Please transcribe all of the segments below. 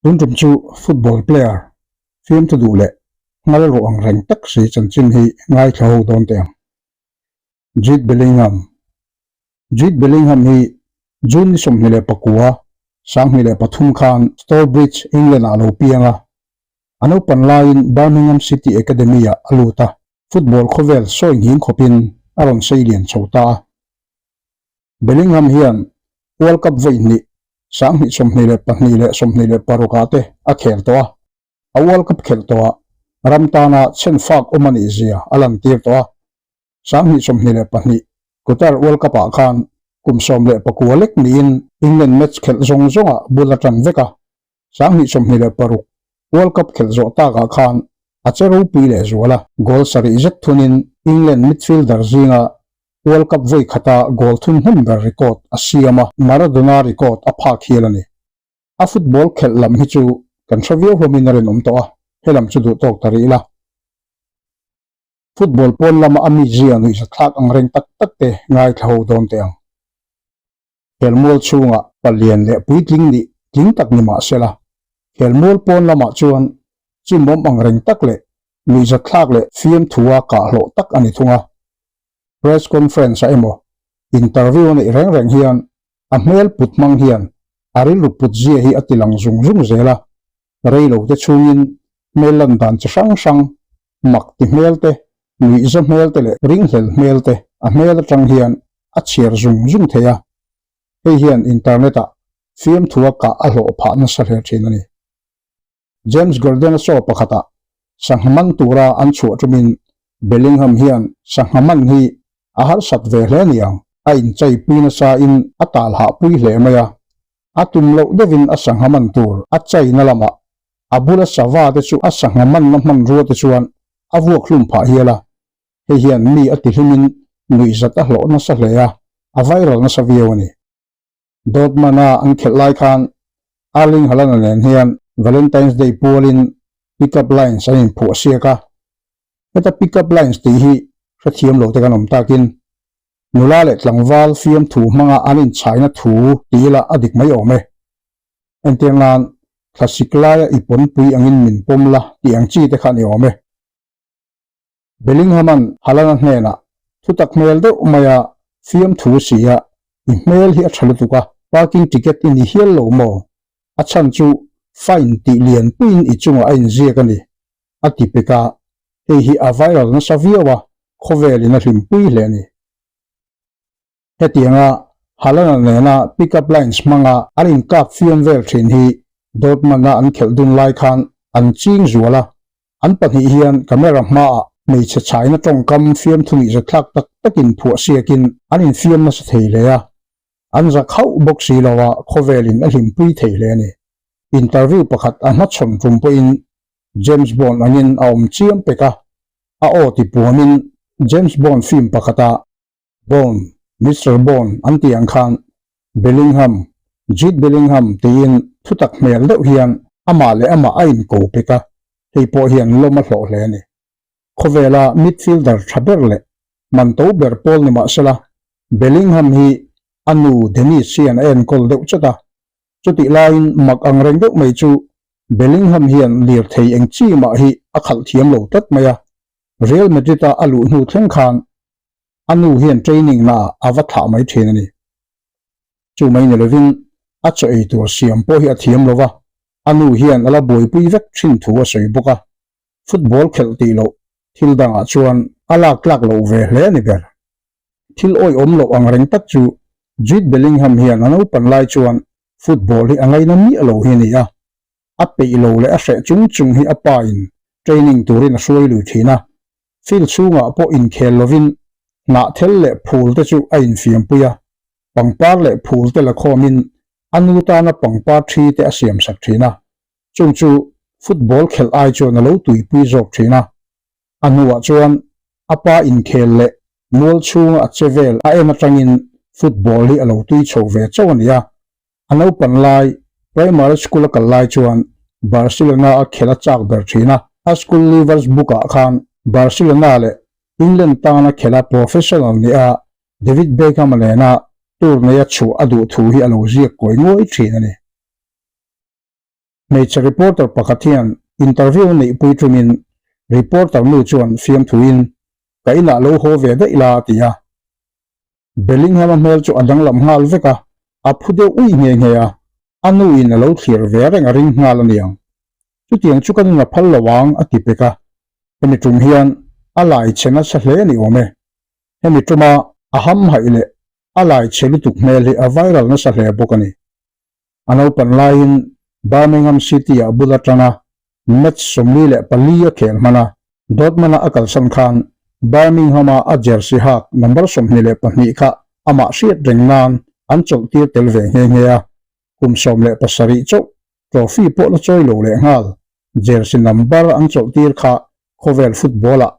Tun tum chu football player fiamthu duh leh ngal rawh ang reng tak si chanchin hi ngaithla ho dawn teh ang. Jude Bellingham Jude Bellingham hi June ni 24, 2003 khan Stourbridge, England-ah a lo piang a. A naupan laiin Birmingham City Academy-ah a lut a, football khawvel sawi nghing khawpin a rawn sei lian chho ta a. Bellingham hian World Cup vawi hnih, 2022 leh 26 ah te a khel tawh a, a World Cup khelh tawhah ram tana chhenfak awm a nih zia a lantir tawh a. 2022 Qatar World Cup ah khan kum 19 lek niin England match khelh zawng zawngah bul a tan vek a, 2026 World Cup khelh zawh takah khan a che ropui leh zual a, goal sarih zet thunin England midfielder zinga World Cup vawi khata goal thun hnem ber record a siam a, Maradona record a phak hial a ni. A football khelh lam hi chu kan hre viau hlawmin a rinawm tawh a, he lam chu duh tawk ta rih ila. Football pawn lama a mizia nuihzathlak ang reng tak tak te ngaithla ho dawn teh ang. Khelmual chhungah palian leh puitling nih tling tak ni mah sela, khelmual pawn lamah chuan chimawm ang reng tak leh nuihzatthlak leh fiamthua kahhlawh tak a ni thung a. Press conference-ah emaw interview a neih reng reng hian a hmel put hmang hian a rilru put zia hi a ti lang zung zung zel a, rei lo te chhungin hmel lan dan chi hrang hrang, mak ti hmel te, nuihza hmel te leh ringhlel hmel te a hmel atang hian a chhiar zung zung thei a, hei hian internet-ah fiamthua kah a hlawh phah nasa hle thin a ni. James Gordon-a show pakhatah sangha man tura an chhuah tumin Bellingham hian sangha man hi a harsat ve hle niang, a inchaipui nasain a tal hahpui hle mai a, a tum loh deuhin a sangha man tur a chaina lamah a bula sava te chu a sangha manna hmanrua te chuan a vuak hlum phah hial a, hei hian mi a tihlimin nuihzat a hlawh nasa hle a, a viral nasa viau a ni. Dortmund-a an khelh lai khan Erling Haaland-a nen hian Valentine's Day pualin pick-up lines an inphuah siak a, heta pick-up lines tih hi hrethiam lo te kan awm takin nula leh tlangval fiamthu hmanga an inchhaina thu ti ila a dik mai awm e. Entir nan, thlasik laia i pawnpui angin min pawm la tih ang chi te kha ni awm e. Bellingham-a'n Haaland-a hnenah thutak hmel deuh maia fiamthu si a, I hmel hi a tha lutuk a, parking ticket i ni hial lo maw? A chhan chu fine tih lianpuiin i chungah a inziak a ni, a ti pek a, hei hi a viral nasa viau a, khawvelin a hlimpui hle a ni. Hetianga Haaland-a nena pick-up lines hmanga an inkap fiam vel thin hi Dortmund-a an khelh dun lai khan an ching zual a, an pahnih hian camera hmaah hmeichhe chhaina tawngkam fiamthu nuihzatthlak tak takin phuah siakin an infiam nasa thei hle a, an zak hauh bawk si lo a, khawvelin a hlimpui thei hle a ni. Interview pakhat a hmachhawn tum pawhin James Bond angin a awm chiam pek a, a aw tipuamin James Bond film pakhata Bond, Mister Bond an tih ang khan Bellingham, Jude Bellingham tiin thutak hmel deuh hian amah leh amah a inko pek a, hei pawh hian lawm a hlawh hle a ni. Khawvela midfielder tha ber leh man to ber pawl ni mahsela Bellingham hi a nu Denise hian a enkawl deuh chat a, chutih laiin mak ang reng deuh mai chu Bellingham hian lirthei eng chi mah hi a khalh thiam lo tlat mai a, Real Madrid-a a luh hnu thleng khan a nu hian training naah a va thlah mai thin a ni. Chu mai ni lovin a chaw ei tur siam pawh hi a thiam lo va, a nu hian a la buaipui vek thin thu a sawi bawk a, football khelh tih loh thil dangah chuan a lak tlak loh ve hle a ni ber. Thil awihawm loh ang reng tak chu Jude Bellingham hian a naupan lai chuan football hi a ngaina miah lo hi a ni a, a peih lo leh a hreh chung chung hi a pa in training turin a hruai lui thin a, field chhungah pawh inkhel lovin hnahthel leh phul te chu a infiampui a, pangpar leh phul te la khawmin a nu tana pangpar thi te a siamsak thin a, chung chu football khelh ai chuan a lo tuipui zawk thin a, a hnuah chuan a pa inkhel leh mual chhunga a che vel a en atangin football hi a lo tui chho ve chauh a ni a. A naupan lai, primary school a kal lai chuan Barcelona a khelh a chak ber thin a, a school leavers book ah khan Barcelona leh England tana khelh a professional ni a David Beckham-a nena tour neia chhuah a duh thu hi a lo ziak kawi nguai thin a ni. Hmeichhe reporter pakhat hian interview a neihpui ṭumin reporter nu chuan fiamthuin, Ka inah lo haw ve daih la, a ti a. Bellingham-a hmel chu a danglam nghal vek a, a phu deuh uih nghe nghe a, a nuin a lo thlir ve reng a ring nghal a niang. Chutiang chu ka nun a phal lo ang, a ti pek a. Hemi ṭum hian a lai chhe nasa hle a ni awm e. Hemi ṭuma a hamhaih leh a lai chhe lutuk hmel hi a viral nasa hle bawk a ni. A naupan laiin Birmingham City-ah bul atanga match 44 a khel hman a, Dortmund-a a kalsan khan Birmingham-a a jersey hak number 22 kha amah hriat reng nan an chawlhtir tel ve nghe nghe a, kum 17 chauh trophy pawh la chawi lo leh nghal jersey number an chawlhtir kha khawvel football-ah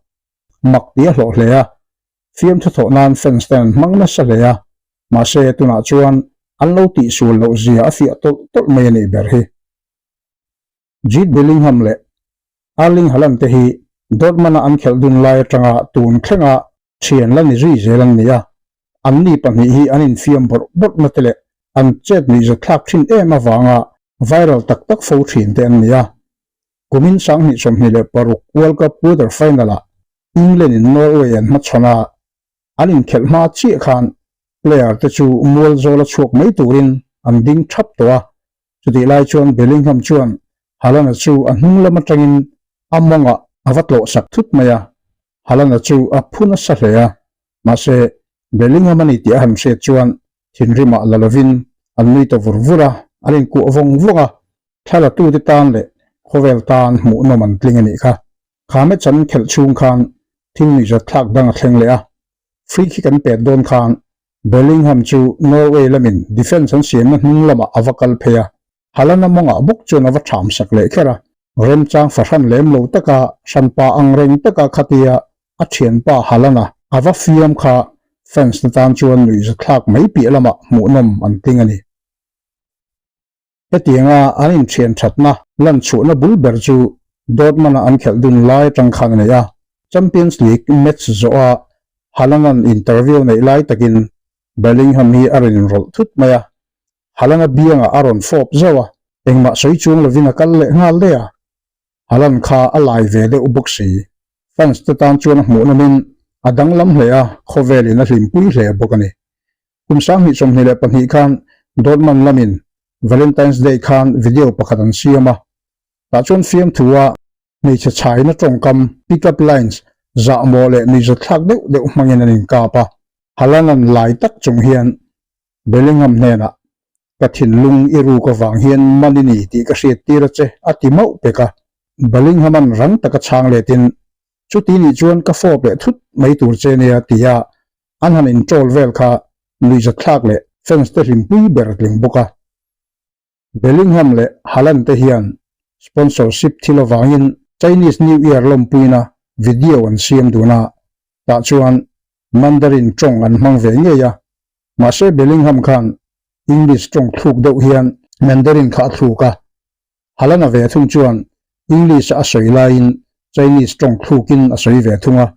mak ti a hlawh hle a, fiamthu thawh nan fans ten an hmang nasa hle a, mahse tunah chuan an lo tihsual loh zia a fiah tawlh tawlh mai a nih ber hi. Jude Bellingham leh Erling Haaland te hi Dortmund-a an khelh dun lai atanga tun thlenga thian la ni zui zel an ni a, anni pahnih hi an infiam bawrh bawrhna te leh an chet nuihzathlak thin em avanga viral tak tak fo thin te an ni a. Kumin 2026 World Cup quarter final-ah England in Norway an hmachhawn a, an inkhelh hma chiah khan player te chu mual zawl a chhuak mai turin an ding thap tawh a, chutih lai chuan Bellingham chuan Haaland-a chu a hnung lam atangin a mawngah a va tlawh sak thut mai a, Haaland-a chu a phu nasa hle a, mahse Bellingham a ni tih a han hriat chuan thinrimah la lovin an nui ta vur vur a, an inkuah vawng vawng a, thlalatute tan leh khawvel tan hmuhnawm an tling a nih kha. Kha match an khelh chhung khan thil nuihzat thlak dang a thleng leh a, free kick an pet dawn khan Bellingham chu Norway lamin defence an siamna hnung lamah a va kal phei a, Haaland-a mawngah bawk chuan a va ṭham sak leh kher a, remchang fahran lem lo taka hranpa ang reng taka khatia a ṭhianpa Haaland-a a va fiam kha fans te tan chuan nuihzat thlak mai piah lamah hmuhnawm an tling a ni. Hetianga an inthian thatna lan chhuahna bul ber chu Dortmund-a an khelh dun lai atang khan a nei a. Champions League match zawha Haaland-a'n interview neih lai takin Bellingham hi a rawn inrawlh thut mai a. Haaland-a biangah a rawn fawp zauh a, engmah sawi chuang lovin a kal leh nghal daih a. Haaland kha a lai ve deuh bawk si. Fans te tan chuan a hmuhnawmin a danglam hle a, khawvelin a hlimpui hle bawk a ni. Kum 2022 khan Dortmund lamin Valentine's Day khan video pakhat an siam a, tah chuan fiamthu a hmeichhe chhaina tawngkam, pick up lines, zahmawh leh nuihzathlak deuh deuh hmangin an inkap a. Haaland-a'n lai tak chung hian Bellingham hnenah, Ka thinlung i ruk avang hian man i ni tih ka hriattir a che, a ti mauh pek a. Bellingham-a'n rang taka chhang letin, Chuti nih chuan ka fawp leh thut mai tur che nia, ti a An han introll vel kha nuihzatthlak leh fans te hlimpui ber tling bawk a. Bellingham leh Haaland te hian sponsorship thil avangin Chinese New Year lawmpuina video an siam dun a, tah chuan Mandarin tawng an hmang ve ngei a. Mahse Bellingham khan English tawng thluk deuh hian Mandarin kha a thluk a, Haaland-a ve thung chuan English-a a sawi laiin Chinese tawng thlukin a sawi ve thung a.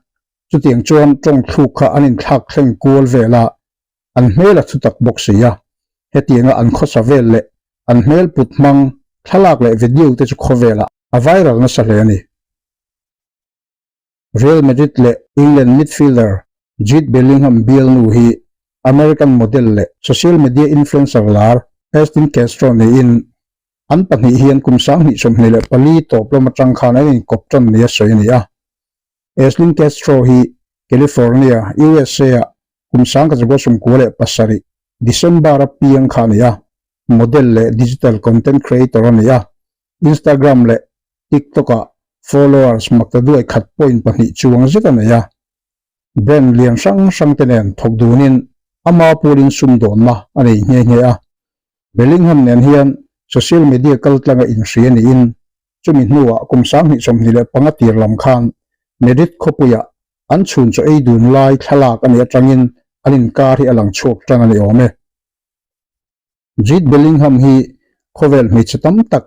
Chutiang chuan tawng thluk kha an inthlak thleng kual vel a, an hmel a thutak bawk si a. Hetianga an khawsa vel leh an hmel put hmang thlalak leh video te chu khawvelah a viral nasa hle a ni. Real Madrid leh England midfielder Jude Bellingham bialnu hi American model leh social media influencer lar Ashlyn Castro niin an pahnih hian kum 2024 tawp lam atang khan an inkawp tan nia sawi a ni a. Ashlyn Castro hi California, USA-ah kum 1997 December-a piang kha a ni a, model leh digital content creator a ni a, Instagram leh TikTok-ah followers maktaduai khat point pahnih chuang zet a nei a. Brand lian hrang hrangte nen thawk dunin ama pualin sumdawnna a nei nghe nghe a. Bellingham nen hian social media kaltlanga inhria niin Chumi hnuah kum 2025 tir lam khan Madrid khawpuiah an chhun chaw ei dun lai thlalak a nih atangin an inkar hi a lang chhuak tan a ni awm e. Jude Bellingham hi khawvel hmeichhe tam tak,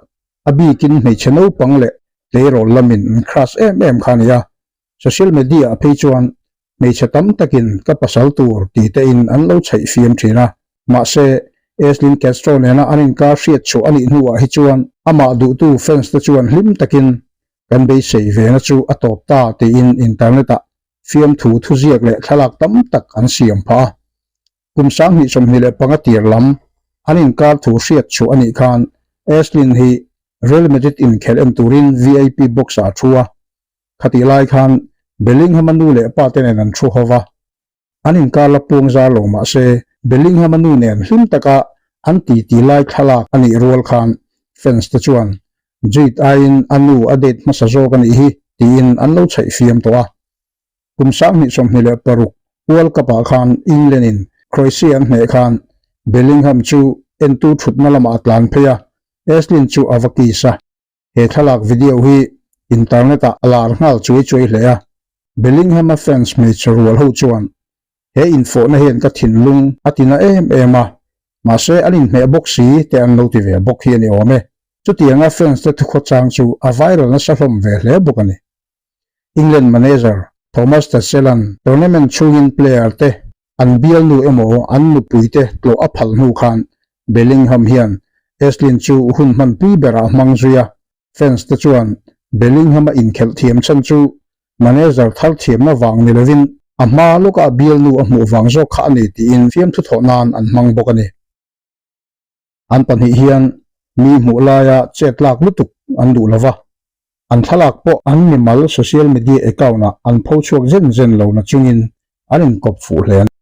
a bikin hmeichhe naupang leh tleirawl lamin an crush em em kha a ni a. Social media-ah phei chuan Hmeichhe tam takin ka pasal tur ti tein an lo chhaih fiam thin a, mahse Ashlyn Castro nena an inkar hriat chhuah a nih hnuah hi chuan Amah duhtu fans te chuan hlim takin kan beisei vena chu a tawp ta tiin internet-ah fiamthu thuziak leh thlalak tam tak an siam phah a. Kum 2025 tir lam an inkar thu hriat chhuah a nih khan Ashlyn hi Real Madrid inkhelh en turin VIP box-ah a thu a. Khatih lai khan Bellingham-a nu leh pa te nen an thu ho va. An inkar la puang zar lo mah se Bellingham-a nu nen hlim taka an titi lai thlalak a nih rual khan fans te chuan Jude aiin a nu a date hmasa zawk a nih hi tiin an lo chhaih fiam tawh a. Kum 2026 World Cup-ah khan England-in Croatia an hneh khan Bellingham chu entu thutna lamah a tlan phei a, Ashlyn chu a va kiss a. He thlalak video hi internet-ah a lar nghal chuai chuai hle a, Bellingham-a fans hmeichhe rual ho chuan he infawhna hian ka thinlung a tina em em a, mahse an inhmeh bawk si te an lo ti ve bawk hi a ni awm e. Chutianga fans te thukhawchang chu a viral nasa hlawm ve hle bawk a ni. England manager Thomas Tuchel-a'n tournament chhungin player te an bialnu emaw an nupui te tlawh a phal hnu khan Bellingham hian Ashlyn chu hun hmanpui berah a hmang zui a, fans te chuan Bellingham-a inkhelh thiam chhan chu manager thar thiamna vang ni lovin a hma lawkah bialnu a hmuh vang zawk kha a ni tiin fiamthu thawh nan an hmang bawk a ni. An pahnih hian mi hmuh laia chet lak lutuk an duh lo va, an thlalak pawh an mimal social media account-ah an pho chhuak zen zen lo nachungin an inkawp fuh hle a ni.